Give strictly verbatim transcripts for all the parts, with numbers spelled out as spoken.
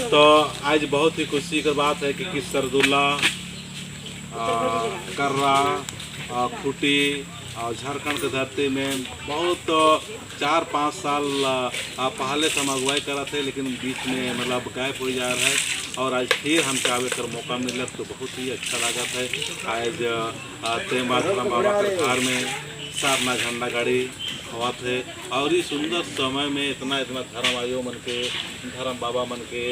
तो आज बहुत ही खुशी की बात है कि, कि सरदुल्ला, आ, कर्रा, आ, खूंटी, आ, झारखंड की धरती में बहुत चार पाँच साल, आ, आ, पहले से हम अगुवाई करत है, लेकिन बीच में मतलब gap हो जा रहा है और आज फिर हमके आवे कर मौका मिलत तो बहुत ही अच्छा लागत है। आज, आ, तेंबा धरम बाबा के धार में सरना झंडा गाड़ी होवत है और ई सुंदर समय में इतना, इतना धरम आयो मन के, धरम बाबा मन के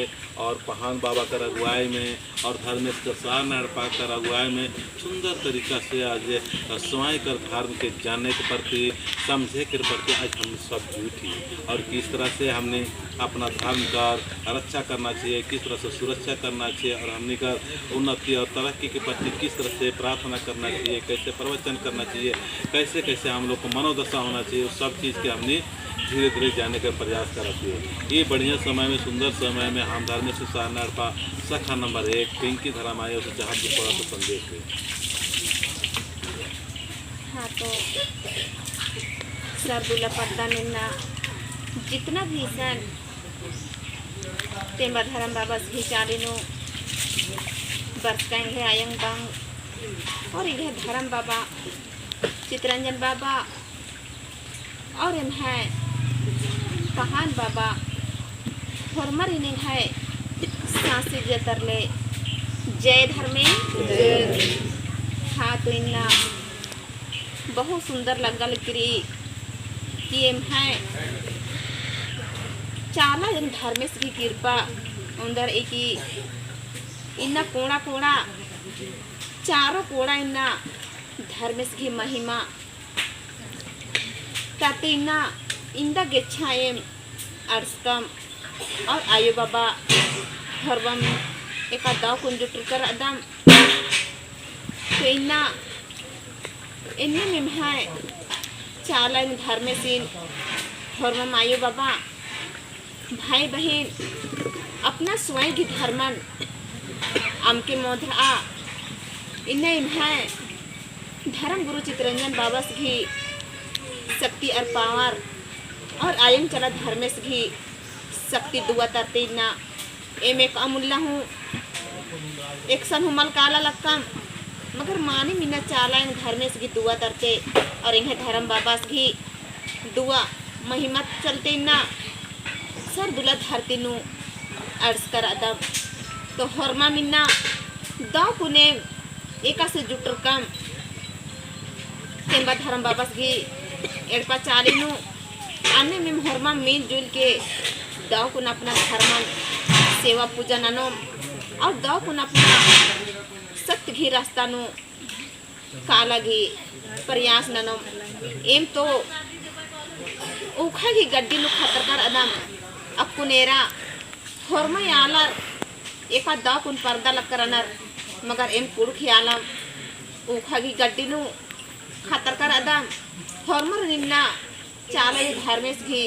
और पहान बाबा कर अगुवाई में और धर्मेस कर सरना एड़पा कर अगुवाई में सुंदर तरीका से आज स्वयं कर धर्म के जाने के प्रति, समझे के प्रति आज हम सब जुट ही और किस तरह से हमने अपना धर्म का रक्षा करना चाहिए, किस तरह से सुरक्षा करना चाहिए और हमने का उन्नति और तरक्की के प्रति किस तरह से प्रार्थना करना चाहिए, कैसे प्रवचन करना चाहिए, कैसे कैसे हम लोग को मनोदशा होना चाहिए, उस सब चीज़ के हमने धीरे धीरे जाने का प्रयास करत है। ये बढ़िया समय में, सुंदर समय में हम धर्मेस सरना एड़पा शाखा नंबर एक पिंकी धरम आयो से चाहत है थोड़ा सा संदेश दे। हाँ, तो सरदुल्ला पद्दा नू इन्ना जितना भी सन तेंबा धरम बाबस गही चाली नू बरचका एंग्है आयंग बंग और एंग्है धरम बाबा चितरंजन बाबा और एम्है पहान बाबा होरमर इन्ना एंग्है सांसी जतर ले जय धर्मेस। हाँ, तो इन्ना बहुत सुंदर लग्गा लगी कि एम्है चाला आयो धर्मेस गही किरपा ओन्दर एकी इन्ना कोड़ा कोड़ा चारो कोड़ा इन्ना धर्मेस गही महिमा ताते इन्ना इन्दा गेच्छा एम अंड़सकम और आयो बाबा होरमम एका दव कुन जुटुरकर अदम। तो इन्ना एन्ने में एम्है चाला आयो धर्मेसिन होरमम आयो बाबा भाई बहिन अपना स्वयं गही धर्मन अमके मोधरआ। इन्ने एम्है धर्म गुरु चितरंजन बाबस गही शक्ति और power और आयंग चाला धर्मेस गही शक्ति दुआ तरते इन्ना एम एकअम उल्ला हूँ एकसन हूँ मल काला लक्कम, मगर मानिम इन्ना चाला आयो धर्मेस गही दुआ तरते और एंग्है धर्म बाबस गही दुआ महिमा चलते इन्ना सरदुल्ला धरती नू अंड़सकर अदम। तो होरमम इन्ना दव कुन एम एकासे जुटुरकम तेंबा धर्म बाबस गही एड़पा चाली नू अन्नेम एम होरमम मिलजुल के दव कुन अपना धर्मन सेवा पूजा ननोम और दव कुन अपना सत्य गही रास्ता नू काला गही प्रयास ननोम। एम तो ऊखा गही गड्डी नू खतरकर अदम। अक्कुन एरा होरमर आलर एका दव कुन परदा लक्कर रअनर, मगर एम कुँड़ुख़ आलम ऊखा गही गड्डी नू खतरकर अदम। होरमर इन्ना चाला आयो धर्मेस गही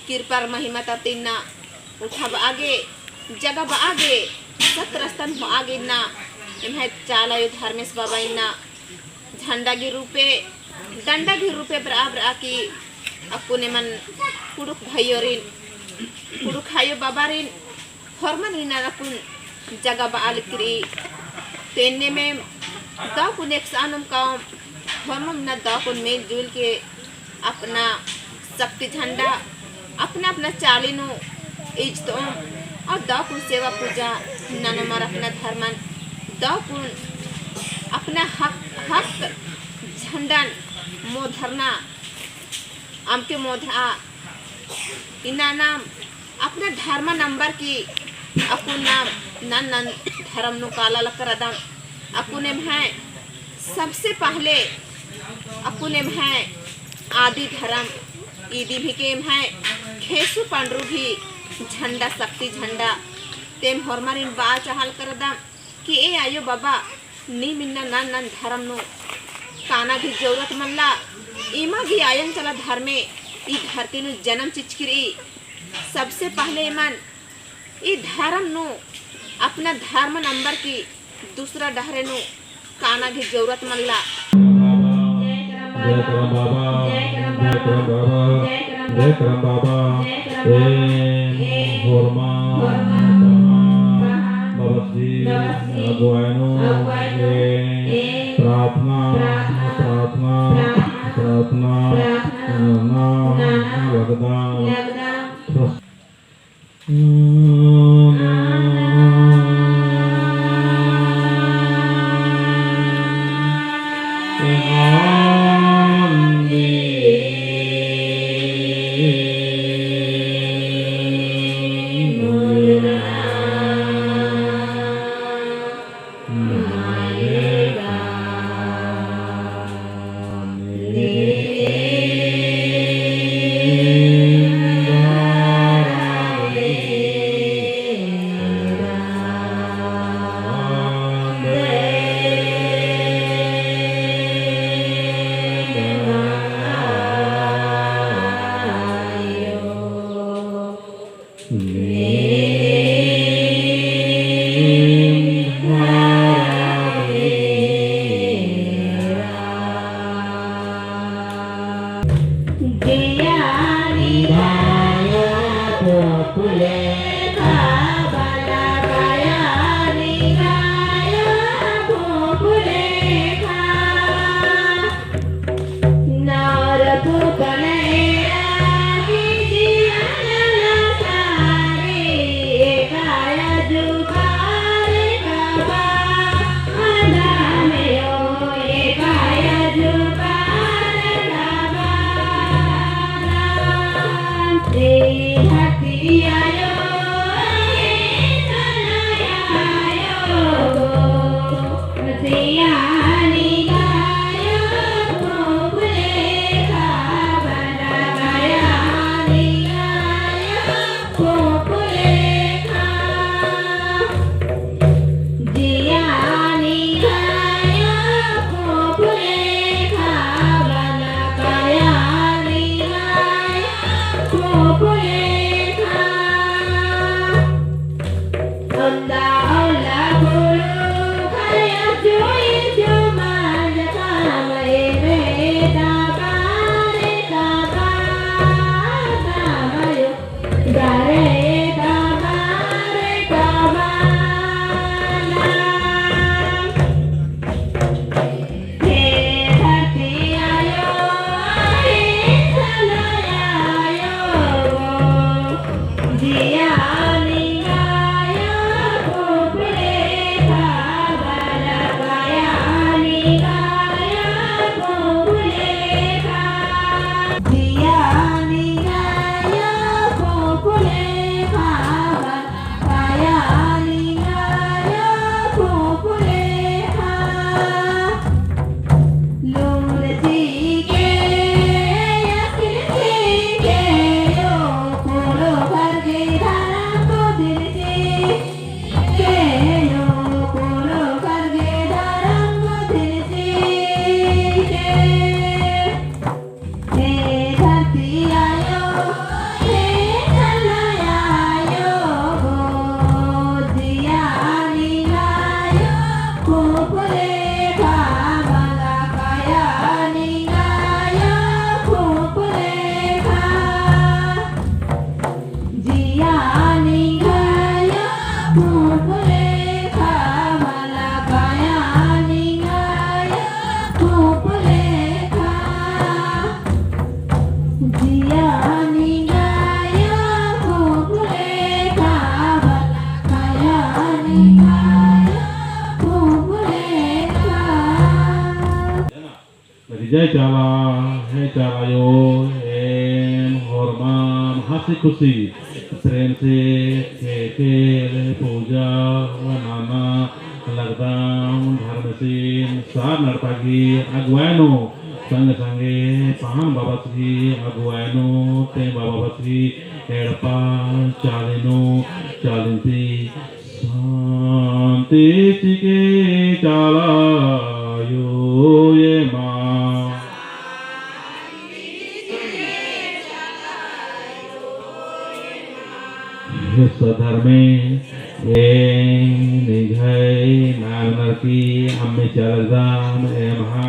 किरपा और महिमा तरते इन्ना उठा बआ गे, जगा बआ गे, सत रस्तन होआ गे इन्ना एम्है चाला आयो धर्मेस बाबा इन्ना झंडा गही रूपे, डंडा गही रूपे बरआ बरआ की अक्कुन एमन कुँड़ुख़ भइयोरिन, कुँड़ुख़ आयो बाबारिन होरमन इन्ना अक्कुन जगा बआ लगी रई। तो एन्नेम दव कुन एकसआनुम काओम, होरमम इन्ना दव कुन मिलजुल के अपना शक्ति झंडा अपना अपना चाली नू इजतओम और दव कुन सेवा पूजा ननोम और अपना धर्मन दव कुन अपना हक, हक झंडन मोधरना अमके मोधआ। इन्ना नाम अपना धर्मन अम्बर की अक्कुन नाम नन्नन धर्म नू काला लक्कर अदम। अक्कुन एम्है सबसे पहले अक्कुन एम्है आदि धर्म इदी भी के एम्है खेसू पंडरू भी झंडा, शक्ति झंडा तेम होरमारिन बआ चाहा लक्कर अदम। कि ए आयो बाबा, नीम इन्ना नन्नन धर्म नू काना गही जरूरत मल्ला। इमा गही आयंग चला धर्मे ई धरती नू जनम चिचकी रई। सबसे पहले एमन ई धर्म नू अपना धर्मन अम्बर की दूसरा डहरे नू काना गही जरूरत मल्ला। जय करम बाबा, जय करम बाबा, जय करम बाबा। एम होरमा अगुवाई नू, अगुवाई नू, ए, ए, प्रार्थना, प्रार्थना, प्रार्थना, प्रार्थना, प्रार्थना, प्रार्थना, नना, नना, लगदम, लगदम। लगी जय चाला, हे चाला आयो, एम होरमर हँसी खुसी प्रेम से खेखेल पूजा नना लगदम। धर्मेसिन सरना एड़पा गही अगुवाई नू संगे संगे पहान बाबस गही अगुवाई नू तेंगा बाबस गही एड़पा चाली नू चालिन ती शांति चिके चाला आयो एमा। हे सद्धर्मे, ए निंग्है नाम नरकी अम्मे चाला लगदम एम्है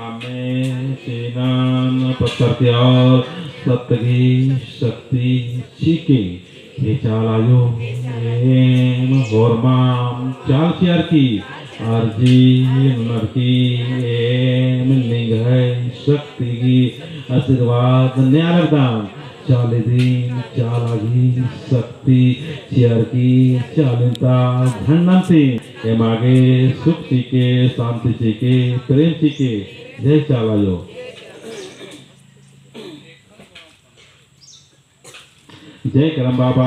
अम्मे सीनन पत्तर ती और सत्त गही शक्ति चिके। हे चाला आयो, एम होरमाम चाला चिअर की अर्जी ननर की एम निंग्है शक्ति गही आशीर्वाद नेआ लगदम। चाला दिम चाला गही शक्ति चिअर की चाला ता झंडन ती एमा गे सुख चिके, शांति चिके, प्रेम चिके। जय चाला आयो। जय करम बाबा।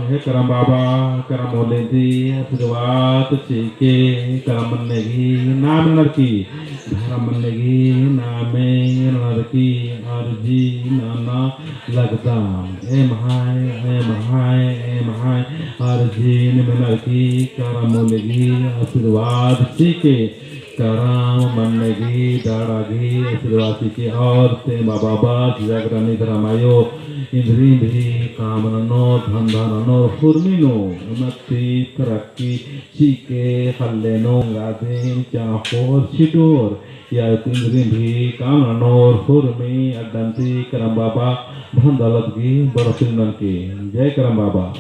हे करम बाबा, करम होले ती आशीर्वाद चिके, करम मन्ने गही नाम ननर की, धरम मन्ने गही नामे ननर की अर्जी नना लगदम। एम्है, एम्है, एम्है अर्जी ननर की, करम होले गही आशीर्वाद चिके, करम मन्ने गही, डंडा गही आशीर्वाद चिके। और तें बाबा बस जगरानी धरम आयो, इन्द्रिम भी काम ननोर, धंधा ननोर, हुरमी नू उन्नति तरक्की चिके, हल्ले नू गादिम चाँपोर छिटोर, या इन्द्रिम भी काम ननोर, हुरमी अड्डन ती करम बाबा धन दौलत गही बढ़ोतरी ननके। जय करम बाबा।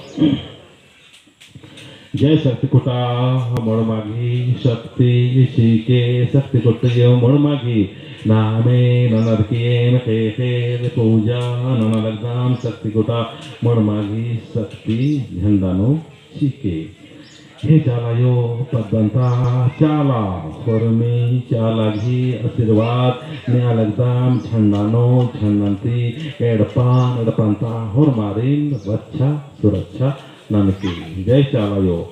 जय शक्ति खुटा मुड़मा गही शक्ति चिके, शक्ति खुटा आयो मुड़मा गही नामे ननर की एम ख़ेख़ेल पूजा नना लगदम। शक्ति खुटा मुड़मा गही शक्ति झंडा नू चिके। हे चाला आयो, पद्दन ता चाला, होरमी चाला गही आशीर्वाद नेआ लगदम। झंडा नू, झंडन ती एड़पन, एड़पन ता होरमारिन रक्षा सुरक्षा ननके। जय चाला आयो।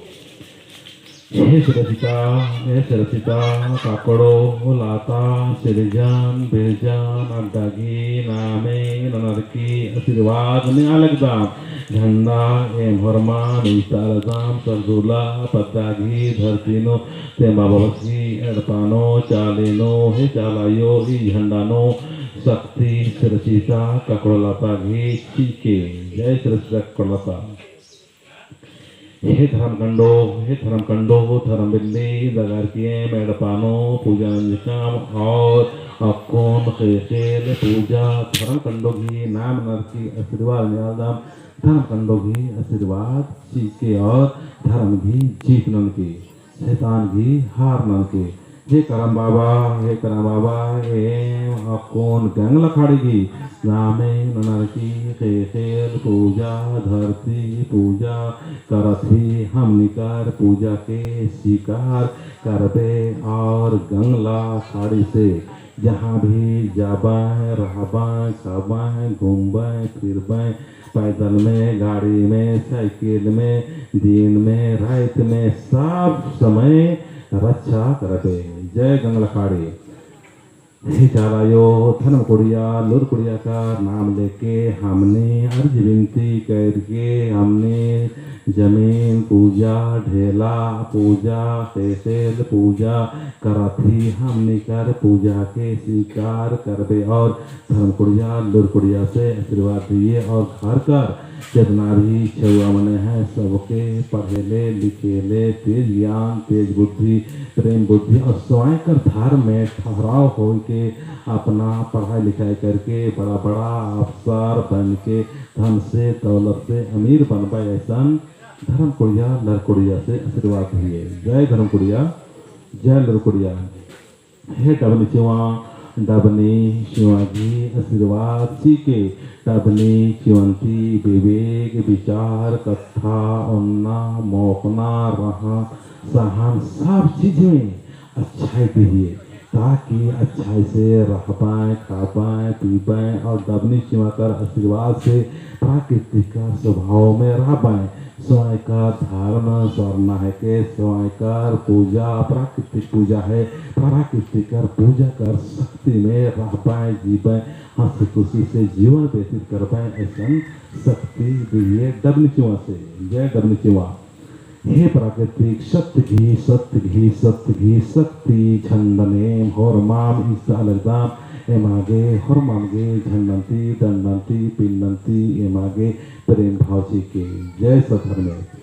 हे सृष्टिता, हे सृष्टिता, काकड़ो लाता, सिरजन बिरजन अड्डा गही नामे ननर की आशीर्वाद नेआ लगदम। झंडा एम होरमाम ईसा लगदम, सरसुला पद्दा गही धरती नू, तें बाबा बस गही एड़पा नू, चाली नू, हे चाला आयो, ई झंडा नू शक्ति सृष्टिता काकड़ो लाता गही चिके। जय सृष्टिता काकड़ो लाता। हे धरम कंडो, हे धरम कंडो, धरम बिल्ली, दगर की एम एड़पा नू पूजा नंजकम और अक्कुन ख़ेख़ेल पूजा धरम कंडो गही नाम ननर की आशीर्वाद नेआ लगदम। धरम कंडो गही आशीर्वाद चिके और धरम गही जीत ननके, शैतान गही हार ननके। हे करम बाबा, हे करम बाबा, एम अक्कुन गंगला खाड़ी गही नामे ननर की ख़ेख़ेल पूजा, धरती पूजा करत ही हमनी कर पूजा के स्वीकार करबे और गंगला खाड़ी से जहाँ भी जाबे, रहबे, खाबे, घूमबे, फिरबे, पैदल में, गाड़ी में, साइकिल में, दिन में, रात में, सब समय रक्षा करबे। जय गंगला खाड़ी। हे चाला आयो, धरम कुड़िया, लूर कुड़िया कर नाम लेके हमनी अर्जी बिनती करके हमनी जमीन पूजा, ढेला पूजा, ख़ेख़ेल पूजा करत ही हमनी कर पूजा के स्वीकार करबे और धरम कुड़िया, लूर कुड़िया से आशीर्वाद दिए और घर कर जितना भी छउवा मने हैं, सबके पढ़े ले, लिखे ले, तेज ज्ञान, तेज बुद्धि, प्रेम बुद्धि और स्वयं कर धर्म में ठहराव होइके अपना पढ़ाई लिखाई करके बड़ा बड़ा अफसर बन के धन से दौलत से अमीर बनबे, ऐसन धरम कुड़िया, लर कुड़िया से आशीर्वाद दिए। जय धरम कुड़िया, जय लर कुड़िया। हे डबनी चिवा, डबनी चिवा गही आशीर्वाद चिके। डबनी चिवन ती विवेक, विचार, कत्था, ओन्ना, मोख़ना, रहन सहन सब चीज में अच्छाई दिए, ताकि अच्छाई से रहबे, खाबे, पीबे और डबनी चिवा कर आशीर्वाद से प्राकृतिक कर स्वभाव में रहबे। स्वयं कर धर्म सरना हेके, स्वयं कर पूजा प्राकृतिक पूजा है, प्राकृतिक कर पूजा कर शक्ति में रहबे, जीबे, हँसी खुशी से जीवन व्यतीत करबे, ऐसन शक्ति दिए डबनी चिवा से। जय डबनी चिवा। हे प्राकृतिक शक्ति गही, शक्ति गही, शक्ति गही, शक्ति झंडन एम होरमाम ईसा लगदम, एमा गे होरमाम गे झंडन ती, डंडन ती, पिंडन ती, एमा गे प्रेम भाव चिके। जय सत धर्मेस।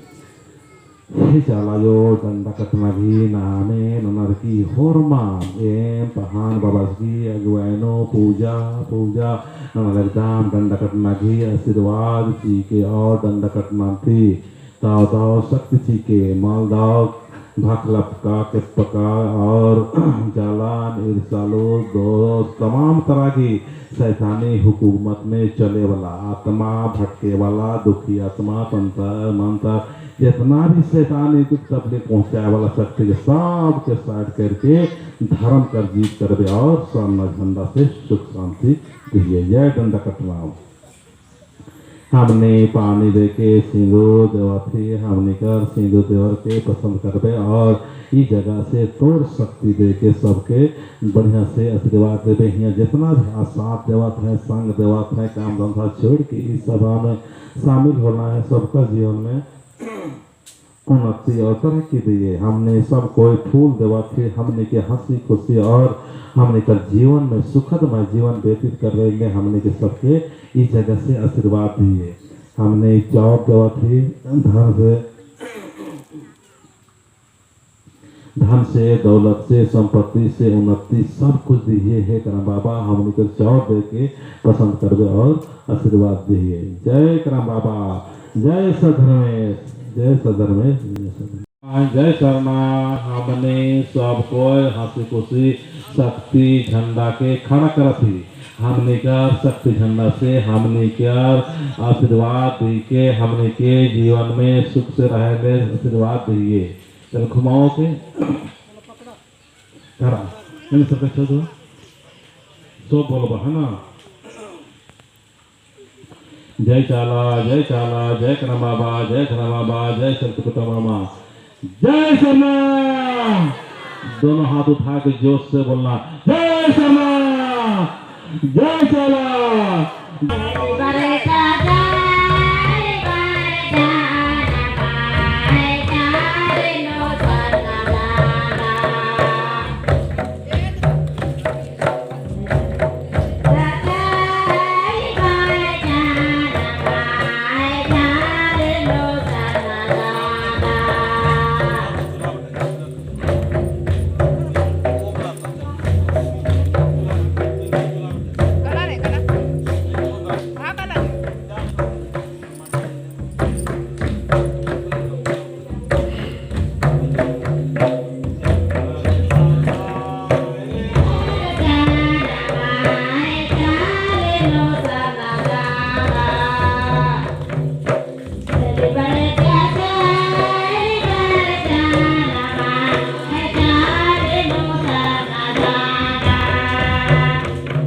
हे चाला आयो, डंडा कटना गही नामे ननर की होरमाम एम पहान बाबस गही अगुवाई नू पूजा, पूजा नना लगदम। डंडा कटना गही आशीर्वाद चिके और डंडा कटना ती दव दव शक्ति चिके, मल दव भखलपका, केप्पका और जालान, ईर्षालु, दोष, तमाम तरह की शैतानी हुकूमत में चले वाला आत्मा, भटके वाला, दुखी आत्मा, तंत्र मंत्र, जितना भी शैतानी दुख तकलीफ पहुँचाए वाला शक्ति के, सबके side करके धर्म कर जीत करबे और सरना झंडा से सुख शांति दिए। जय डंडा कटना। हमनी पानी देके सिंदूर देवत ही, हमनी कर सिंदूर देवर के पसंद करबे और ई जगह से तोर शक्ति देके सबके बढ़िया से आशीर्वाद देबे। हियाँ जितना भी आ साथ देवत है, संग देवत है, काम धंधा छोड़ के ई सभा में शामिल होना है, सबका जीवन में उन्नति और तरक्की दिए। हमने सब कोई फूल देवत ही, हमने के हँसी खुशी और हमने का जीवन में सुखदमय जीवन व्यतीत करबे में हमने के सबके ई जगह से आशीर्वाद दिए। हमने चाउर देवत ही, धन से, धन से, दौलत से, संपत्ति से, उन्नति सब कुछ दिए। हे करम बाबा, हमने के चाउर दे के पसंद करबे और आशीर्वाद दिए। जय करम बाबा, जय सधर्मेश, जय सधर्मेश, जय सधर्मेश। जय सरना। हमने सब कोई हँसी खुशी शक्ति झंडा के खड़ा करत ही। हमनी कर शक्ति झंडा से हमनी कर आशीर्वाद दी के हमनी के जीवन में सुख से रहे में आशीर्वाद दिए। चल घुमाओ के। करा। इन सबके छोड़ दो। सब बोलबा, है ना? जय चाला, जय चाला, जय करम बाबा, जय करम बाबा, जय सरस्वती माता, जय सरना। दोनों हाथ उठा के जोश से बोलना, जय सरना, जय चाला।